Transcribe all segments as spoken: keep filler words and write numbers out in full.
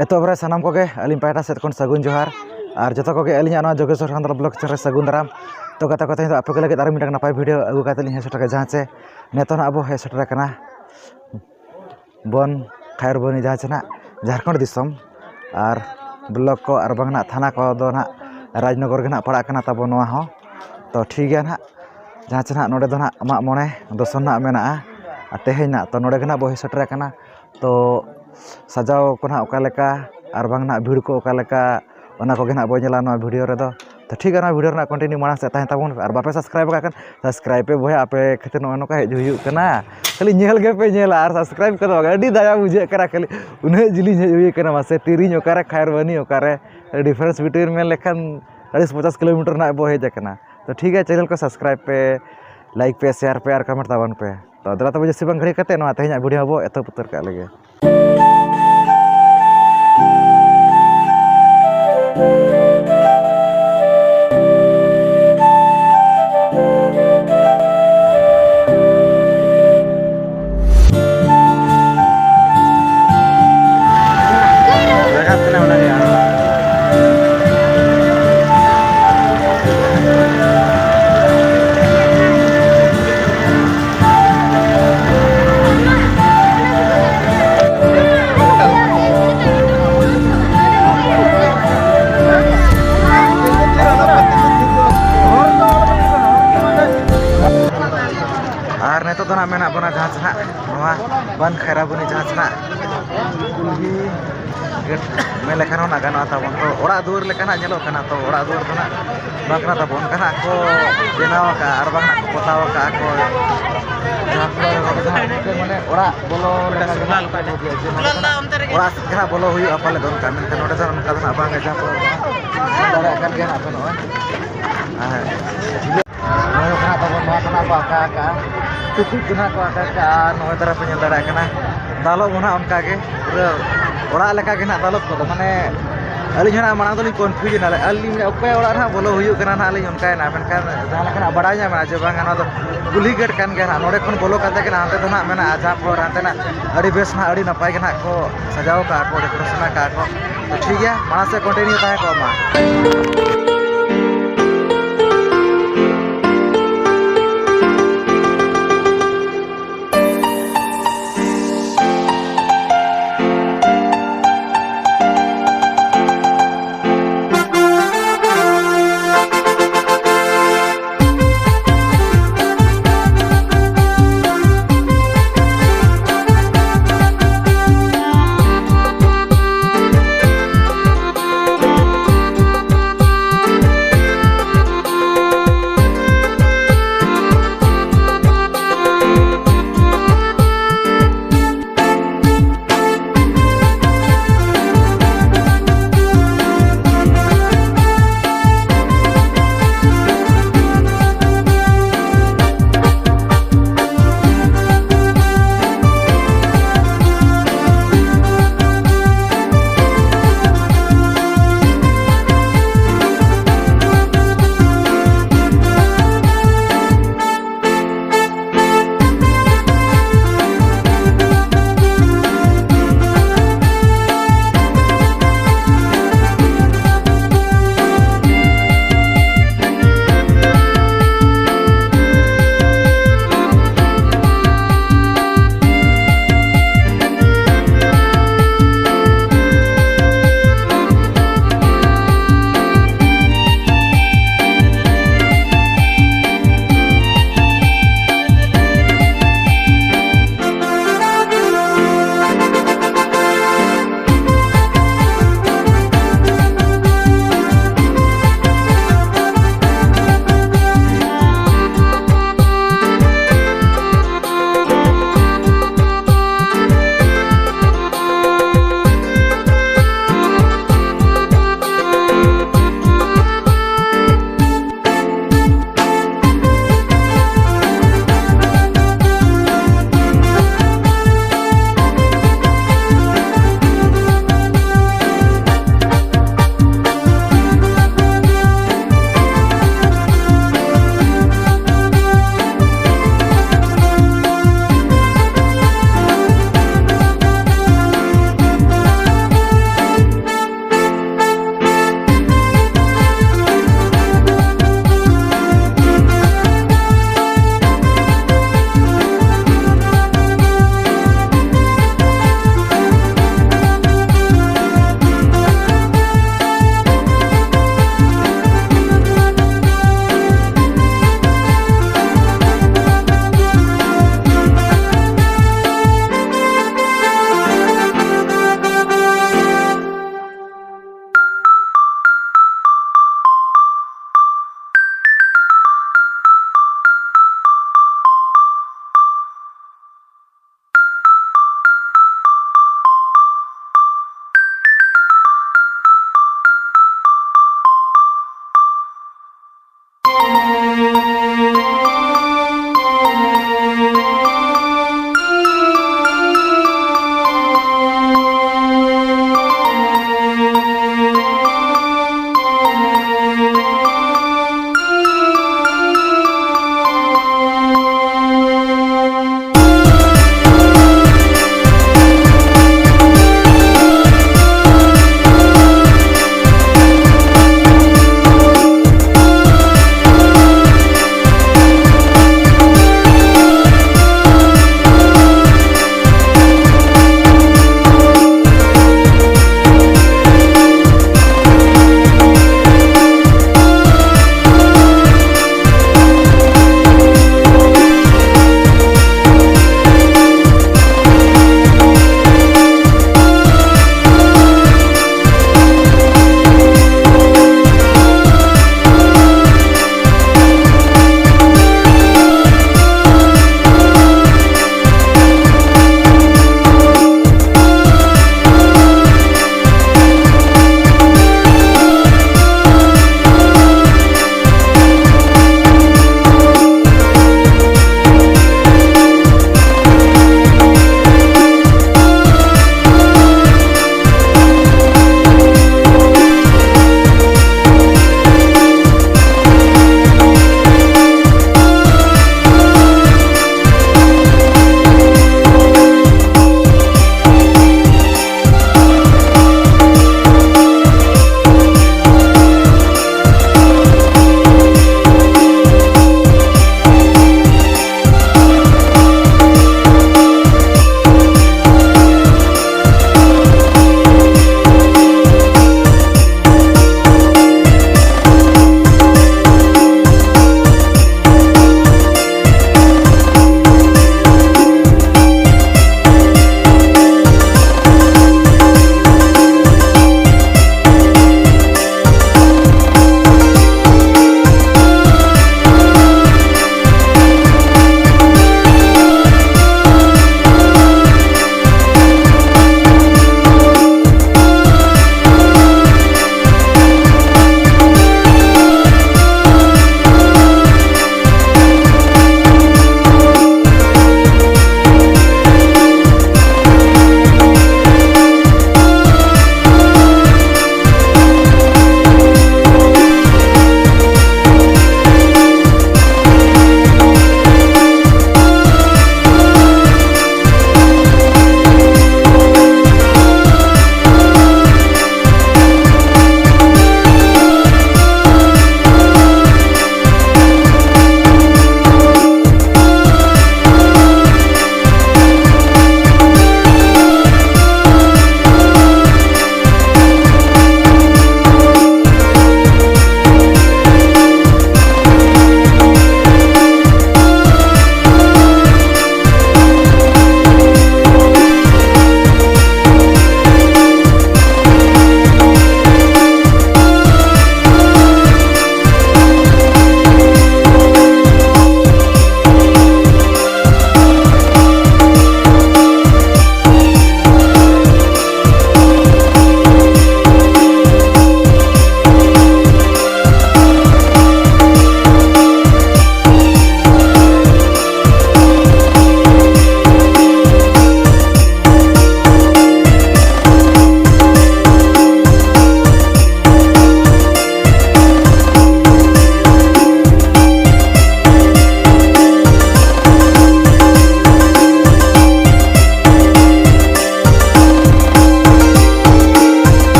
ᱮᱛᱚᱦᱚᱵ ᱨᱮ ᱥᱟᱱᱟᱢ ᱠᱚᱜᱮ ᱟᱹᱞᱤᱧ ᱯᱟᱦᱴᱟ ᱥᱮᱫ ᱠᱷᱚᱱ ᱥᱟᱹᱜᱩᱱ ᱡᱚᱦᱟᱨ᱾ ᱟᱨ ᱡᱚᱛᱚ ᱠᱚᱜᱮ ᱟᱹᱞᱤᱧᱟᱜ ᱱᱚᱣᱟ ᱡᱳᱜᱮᱥᱣᱚᱨ ᱦᱟᱸᱥᱫᱟ ᱵᱞᱚᱜ ᱪᱮᱱᱮᱞ ᱨᱮ ᱥᱟᱹᱜᱩᱱ ᱫᱟᱨᱟᱢ᱾ ᱛᱚ ᱜᱟᱛᱮ ᱠᱚ, ᱛᱮᱦᱮᱧ ᱫᱚ ᱟᱯᱮ ᱠᱚ ᱞᱟᱹᱜᱤᱫ ᱟᱨ ᱢᱤᱫᱴᱟᱝ ᱱᱟᱯᱟᱭ ᱵᱷᱤᱰᱤᱭᱳ ᱟᱹᱜᱩ ᱠᱟᱛᱮ ᱞᱤᱧ ᱦᱮᱡ ᱥᱮᱴᱮᱨ ᱠᱟᱱᱟ, ᱡᱟᱦᱟᱸ ᱪᱮ ᱱᱤᱛᱚᱜ ᱱᱟᱜ ᱵᱚ ᱦᱮᱡ ᱥᱮᱴᱮᱨ ᱟᱠᱟᱱᱟ ᱵᱚᱱ ᱠᱷᱟᱭᱚᱨᱵᱚᱱᱤ, ᱡᱟᱦᱟᱸ ᱪᱮ ᱱᱟᱜ ᱡᱷᱟᱲᱠᱷᱚᱸᱰ ᱫᱤᱥᱚᱢ᱾ ᱟᱨ ᱵᱞᱚᱠ ᱠᱚ ᱟᱨ ᱵᱟᱝ ᱱᱟᱜ ᱛᱷᱟᱱᱟ ᱠᱚᱫᱚ ᱱᱟᱜ ᱨᱟᱡᱽᱱᱚᱜᱚᱨ ᱜᱮ ᱱᱟᱜ ᱯᱟᱲᱟᱜ ᱠᱟᱱᱟ ᱛᱟᱵᱚ ᱱᱚᱣᱟ ᱦᱚᱸ᱾ ᱛᱚ ᱴᱷᱤᱠ ᱜᱮᱭᱟ ᱱᱟᱜ, ᱡᱟᱦᱟᱸ ᱪᱮ ᱱᱟᱜ ᱱᱚᱰᱮ ᱫᱚ ᱱᱟᱜ ᱢᱟᱜ ᱢᱚᱬᱮ ᱫᱚᱥᱚᱱ ᱱᱟᱜ ᱢᱮᱱᱟᱜᱼᱟ᱾ ᱟᱨ ᱛᱮᱦᱮᱧ ᱱᱟᱜ ᱛᱚ ᱱᱚᱰᱮ ᱜᱮ ᱱᱟᱜ ᱵᱚ ᱦᱮᱡ ᱥᱮᱴᱮᱨ ᱟᱠᱟᱱᱟ᱾ ᱛᱚ ᱥᱟᱡᱟᱣ ᱠᱚ ᱱᱟᱦᱟᱜ ᱚᱠᱟ ᱞᱮᱠᱟ ᱟᱨ ᱵᱟᱝ ᱱᱟᱦᱟᱜ ᱵᱷᱤᱲ ᱠᱚ ᱚᱠᱟ ᱞᱮᱠᱟ, ᱚᱱᱟ ᱠᱚᱜᱮ ᱱᱟᱦᱟᱜ ᱵᱚᱱ ᱧᱮᱞᱟ ᱱᱚᱣᱟ ᱵᱷᱤᱰᱤᱭᱳ ᱨᱮᱫᱚ᱾ ᱛᱚ ᱴᱷᱤᱠ ᱜᱮᱭᱟ, ᱱᱚᱣᱟ ᱵᱷᱤᱰᱤᱭᱳ ᱨᱮᱱᱟᱜ ᱠᱚᱱᱴᱤᱱᱤᱭᱩ ᱢᱟᱲᱟᱝ ᱥᱮᱫ ᱛᱟᱦᱮᱱ ᱛᱟᱵᱚᱱ ᱯᱮ᱾ ᱟᱨ ᱵᱟᱯᱮ ᱥᱟᱵᱥᱠᱨᱟᱭᱤᱵ ᱟᱠᱟᱫ ᱠᱷᱟᱱ ᱥᱟᱵᱥᱠᱨᱟᱭᱤᱵ ᱯᱮ ᱵᱚᱭᱦᱟ, ᱟᱯᱮ ᱠᱷᱟᱹᱛᱤᱨ ᱱᱚᱜᱼᱚᱭ ᱱᱚᱝᱠᱟ ᱦᱮᱡ ᱦᱩᱭᱩᱜ ᱠᱟᱱᱟ᱾ ᱠᱷᱟᱹᱞᱤ ᱧᱮᱞ ᱜᱮᱯᱮ ᱧᱮᱞᱟ ᱟᱨ ᱥᱟᱵᱥᱠᱨᱟᱭᱤᱵ ᱠᱚᱫᱚ ᱵᱟᱝ᱾ ᱟᱹᱰᱤ ᱫᱟᱭᱟ ᱵᱩᱡᱷᱟᱹᱜ ᱠᱟᱱᱟ, ᱠᱷᱟᱹᱞᱤ ᱩᱱᱟᱹᱜ ᱡᱤᱞᱤᱧ ᱦᱮᱡ ᱦᱩᱭ ᱠᱟᱱᱟ᱾ ᱢᱟᱥᱮ ᱛᱤᱨᱤᱧ ᱚᱠᱟᱨᱮ, ᱠᱷᱟᱭᱨᱵᱟᱱᱤ ᱚᱠᱟᱨᱮ, ᱰᱤᱯᱷᱟᱨᱮᱱᱥ ᱵᱤᱴᱣᱤᱱ ᱢᱮᱱ ᱞᱮᱠᱷᱟᱱ ᱪᱟᱞᱤᱥ ᱯᱚᱪᱟᱥ ᱠᱤᱞᱳᱢᱤᱴᱟᱨ ᱱᱟᱦᱟᱜ ᱵᱚ ᱦᱮᱡ ᱟᱠᱟᱱᱟ᱾ ᱛᱚ ᱴᱷᱤᱠ ᱜᱮᱭᱟ, ᱪᱮᱱᱮᱞ ᱠᱚ ᱥᱟᱵᱥᱠᱨᱟᱭᱤᱵ ᱯᱮ, ᱞᱟᱭᱤᱠ ᱯᱮ, ᱥᱮᱭᱟᱨ ᱯᱮ ᱟᱨ ᱠᱚᱢᱮᱱᱴ ᱛᱟᱵᱚᱱ ᱯᱮ᱾ ᱛᱚ ᱫᱮᱞᱟ ᱛᱚᱵᱮ ᱡᱟᱹᱥᱛᱤ ᱵᱟᱝ ᱜᱷᱟᱹᱲᱤ ᱠᱟᱛᱮ ᱱᱚᱣᱟ ᱛᱮᱦᱮᱧᱟᱜ ᱵᱷᱤᱰᱤᱭᱳ ᱵᱚ ᱮᱛᱚᱦᱚᱵ ᱩᱛᱟᱹᱨ ᱠᱟᱜ ᱞᱮᱜᱮ᱾ ᱟᱨ ᱱᱤᱛᱚᱜ ᱫᱚ ᱱᱟᱜ ᱢᱮᱱᱟᱜ ᱵᱚᱱᱟ ᱡᱟᱦᱟᱸ ᱥᱮ ᱱᱟᱜ ᱱᱚᱣᱟ ᱵᱟᱱ ᱠᱷᱟᱭᱨᱟᱵᱚᱱᱤ, ᱡᱟᱦᱟᱸ ᱥᱮ ᱱᱟᱜ ᱠᱩᱞᱦᱤ ᱜᱮᱴ ᱢᱮᱱ ᱞᱮᱠᱷᱟᱱ ᱦᱚᱸ ᱱᱟᱜ ᱜᱟᱱᱚᱜᱼᱟ ᱛᱟᱵᱚᱱ᱾ ᱛᱚ ᱚᱲᱟᱜ ᱫᱩᱣᱟᱹᱨ ᱞᱮᱠᱟ ᱱᱟᱜ ᱧᱮᱞᱚᱜ ᱠᱟᱱᱟ᱾ ᱛᱚ ᱚᱲᱟᱜ ᱫᱩᱣᱟᱹᱨ ᱫᱚ ᱱᱟᱜ ᱵᱟᱝ ᱠᱟᱱᱟ ᱛᱟᱵᱚᱱ, ᱚᱱᱠᱟᱱᱟᱜ ᱠᱚ ᱵᱮᱱᱟᱣ ᱟᱠᱟᱫᱼᱟ ᱟᱨ ᱵᱟᱝ ᱱᱟᱜ ᱠᱚ ᱯᱚᱛᱟᱣ ᱟᱠᱟᱫᱼᱟ ᱠᱚ᱾ ᱡᱟᱦᱟᱸ ᱯᱷᱞᱳᱨ ᱨᱮ ᱱᱚᱰᱮ ᱫᱚ ᱱᱟᱜ ᱢᱤᱫᱴᱮᱱ ᱢᱟᱱᱮ ᱚᱲᱟᱜ ᱵᱚᱞᱚ ᱞᱮᱠᱟ ᱜᱮ ᱱᱟᱜ ᱚᱲᱟᱜ ᱥᱮᱫ ᱜᱮ ᱱᱟᱜ ᱵᱚᱞᱚ ᱦᱩᱭᱩᱜᱼᱟ ᱯᱟᱞᱮ ᱫᱚ ᱚᱱᱠᱟ, ᱢᱮᱱᱠᱷᱟᱱ ᱱᱚᱰᱮ ᱫᱚ ᱱᱚᱝᱠᱟ ᱫᱚ ᱱᱟᱜ ᱵᱟᱝ ᱜᱮ, ᱡᱟᱦᱟᱸ ᱯᱷᱞᱳᱨ ᱨᱮ ᱱᱟᱜ ᱫᱟᱲᱮᱭᱟᱜ ᱠᱟᱱ ᱜᱮᱭᱟ ᱱᱟᱜ ᱯᱮ ᱱᱚᱜᱼᱚᱭ᱾ ᱟᱨ ᱱᱚᱣᱟ ᱠᱚ ᱱᱟᱜ ᱛᱟᱵᱚᱱ, ᱱᱚᱣᱟ ᱠᱚ ᱱᱟᱜ ᱠᱚ ᱟᱸᱠᱟ ᱟᱠᱟᱜᱼᱟ, ᱴᱩᱠᱩᱡ ᱠᱚ ᱱᱟᱜ ᱠᱚ ᱟᱸᱠᱟ ᱟᱠᱟᱜᱼᱟ᱾ ᱟᱨ ᱱᱚᱜᱼᱚᱭ ᱛᱟᱨᱟ ᱯᱮ ᱧᱮᱞ ᱫᱟᱲᱮᱭᱟᱜ ᱠᱟᱱᱟ, ᱫᱟᱞᱚᱵ ᱦᱚᱸ ᱱᱟᱜ ᱚᱱᱠᱟ ᱜᱮ ᱯᱩᱨᱟᱹ ᱚᱲᱟᱜ ᱞᱮᱠᱟ ᱜᱮ ᱱᱟᱜ ᱫᱟᱞᱚᱵ ᱠᱚᱫᱚ, ᱢᱟᱱᱮ ᱟᱹᱞᱤᱧ ᱦᱚᱸ ᱱᱟᱜ ᱢᱟᱲᱟᱝ ᱫᱚᱞᱤᱧ ᱠᱚᱱᱯᱷᱤᱭᱩᱡᱽ ᱮᱱᱟ, ᱟᱹᱞᱤᱧ ᱚᱠᱚᱭᱟᱜ ᱚᱲᱟᱜ ᱨᱮ ᱦᱟᱸᱜ ᱵᱚᱞᱚ ᱦᱩᱭᱩᱜ ᱠᱟᱱᱟ ᱱᱟᱜ, ᱟᱹᱞᱤᱧ ᱚᱱᱠᱟᱭᱮᱱᱟ᱾ ᱢᱮᱱᱠᱷᱟᱱ ᱡᱟᱦᱟᱸ ᱞᱮᱠᱟᱱᱟᱜ ᱵᱟᱲᱟᱭ ᱧᱟᱢ ᱮᱱᱟ ᱡᱮ ᱵᱟᱝ, ᱱᱚᱣᱟ ᱫᱚ ᱠᱩᱞᱦᱤ ᱜᱮᱴ ᱠᱟᱱ ᱜᱮᱭᱟ ᱱᱟᱜ, ᱱᱚᱸᱰᱮ ᱠᱷᱚᱱ ᱵᱚᱞᱚ ᱠᱟᱛᱮ ᱜᱮ ᱱᱟᱜ ᱦᱟᱱᱛᱮ ᱫᱚ ᱱᱟᱜ ᱢᱮᱱᱟᱜᱼᱟ ᱡᱟᱦᱟᱸ ᱯᱚᱨ ᱦᱟᱱᱛᱮ ᱱᱟᱜ ᱟᱹᱰᱤ ᱵᱮᱥ ᱱᱟᱜ, ᱟᱹᱰᱤ ᱱᱟᱯᱟᱭ ᱜᱮ ᱱᱟᱜ ᱠᱚ ᱥᱟᱡᱟᱣ ᱠᱟᱜᱼᱟ ᱠᱚ, ᱰᱮᱠᱳᱨᱮᱥᱚᱱ ᱟᱠᱟᱜᱼᱟ ᱠᱚ᱾ ᱛᱚ ᱴᱷᱤᱠ ᱜᱮᱭᱟ, ᱢᱟᱲᱟᱝ ᱥᱮᱫ ᱠᱚᱱᱴᱤᱱᱤᱭᱩ ᱛᱟᱦᱮᱸ ᱠᱚᱜ ᱢᱟ᱾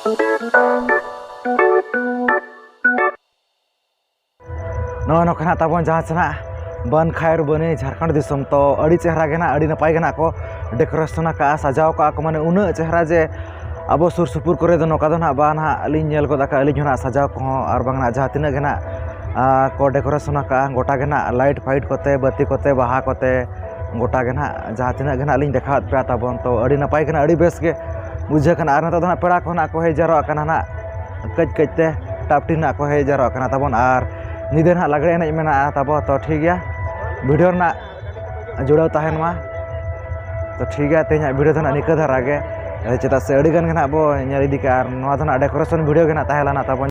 ᱱᱚᱜᱼᱚᱭ ᱱᱚᱝᱠᱟ ᱱᱟᱜ ᱛᱟᱵᱚᱱ ᱡᱟᱦᱟᱸ ᱥᱮ ᱱᱟᱜ ᱵᱟᱱ ᱠᱷᱟᱭᱚᱨ ᱵᱟᱹᱱᱤ ᱡᱷᱟᱲᱠᱷᱚᱸᱰ ᱫᱤᱥᱚᱢ, ᱛᱚ ᱟᱹᱰᱤ ᱪᱮᱦᱨᱟ ᱜᱮ ᱱᱟᱜ, ᱟᱹᱰᱤ ᱱᱟᱯᱟᱭ ᱜᱮ ᱱᱟᱜ ᱠᱚ decoration ᱟᱠᱟᱫᱼᱟ, ᱥᱟᱡᱟᱣ ᱠᱟᱜᱼᱟ ᱠᱚ, ᱢᱟᱱᱮ ᱩᱱᱟᱹᱜ ᱪᱮᱦᱨᱟ ᱡᱮ ᱟᱵᱚ ᱥᱩᱨ ᱥᱩᱯᱩᱨ ᱠᱚᱨᱮ ᱫᱚ ᱱᱚᱝᱠᱟ ᱫᱚ ᱱᱟᱜ ᱵᱟᱝ ᱱᱟᱜ ᱞᱤᱧ ᱧᱮᱞ ᱜᱚᱫ ᱟᱠᱟᱫᱼᱟ ᱟᱹᱞᱤᱧ ᱦᱚᱸ ᱱᱟᱜ ᱥᱟᱡᱟᱣ ᱠᱚᱦᱚᱸ, ᱟᱨ ᱵᱟᱝ ᱱᱟᱜ ᱡᱟᱦᱟᱸ ᱛᱤᱱᱟᱹᱜ ᱜᱮ ᱱᱟᱜ, ᱟᱨ ᱠᱚ decoration ᱟᱠᱟᱫᱼᱟ᱾ ᱜᱚᱴᱟ ᱜᱮ ᱱᱟᱜ light ᱯᱷᱟᱭᱤᱴ ᱠᱚᱛᱮ, ᱵᱟᱹᱛᱤ ᱠᱚᱛᱮ, ᱵᱟᱦᱟ ᱠᱚᱛᱮ, ᱜᱚᱴᱟ ᱜᱮ ᱱᱟᱜ ᱡᱟᱦᱟᱸ ᱛᱤᱱᱟᱹᱜ ᱜᱮ ᱱᱟᱜ ᱞᱤᱧ ᱫᱮᱠᱷᱟᱣᱟᱫ ᱯᱮᱭᱟ ᱛᱟᱵᱚᱱ, ᱛᱚ ᱟᱹᱰᱤ ᱱᱟᱯᱟᱭ ᱜᱮ ᱱᱟᱜ, ᱟᱹᱰᱤ ᱵᱮᱥ ᱜᱮ ᱵᱩᱡᱷᱟᱹᱜ ᱠᱟᱱᱟ᱾ ᱟᱨ ᱱᱤᱛᱚᱜ ᱫᱚ ᱱᱟᱜ ᱯᱮᱲᱟ ᱠᱚ ᱱᱟᱜ ᱠᱚ ᱦᱮᱡ ᱡᱟᱣᱨᱟᱜ ᱠᱟᱱᱟ ᱱᱟᱜ, ᱠᱟᱹᱡ ᱠᱟᱹᱡ ᱛᱮ ᱴᱟᱯᱴᱤ ᱱᱟᱜ ᱠᱚ ᱦᱮᱡ ᱡᱟᱣᱨᱟᱜ ᱠᱟᱱᱟ ᱛᱟᱵᱚᱱ, ᱟᱨ ᱧᱤᱫᱟᱹ ᱱᱟᱜ ᱞᱟᱜᱽᱲᱮ ᱮᱱᱮᱡ ᱢᱮᱱᱟᱜᱼᱟ ᱛᱟᱵᱚ᱾ ᱛᱚ ᱴᱷᱤᱠ ᱜᱮᱭᱟ, video ᱨᱮᱱᱟᱜ ᱡᱩᱲᱟᱹᱣ ᱛᱟᱦᱮᱱ ᱢᱟ᱾ ᱛᱚ ᱴᱷᱤᱠ ᱜᱮᱭᱟ, ᱛᱮᱦᱮᱧᱟᱜ video ᱫᱚ ᱱᱟᱜ ᱱᱤᱠᱟᱹ ᱫᱷᱟᱨᱟ ᱜᱮ, ᱪᱮᱫᱟᱜ ᱥᱮ ᱟᱹᱰᱤ ᱜᱟᱱ ᱜᱮ ᱱᱟᱜ ᱵᱚ ᱧᱮᱞ ᱤᱫᱤ ᱠᱟᱜᱼᱟ, ᱟᱨ ᱱᱚᱣᱟ ᱫᱚ ᱱᱟᱜ decoration video ᱜᱮ ᱱᱟᱜ ᱛᱟᱦᱮᱸ ᱞᱮᱱᱟ ᱛᱟᱵᱚᱱ᱾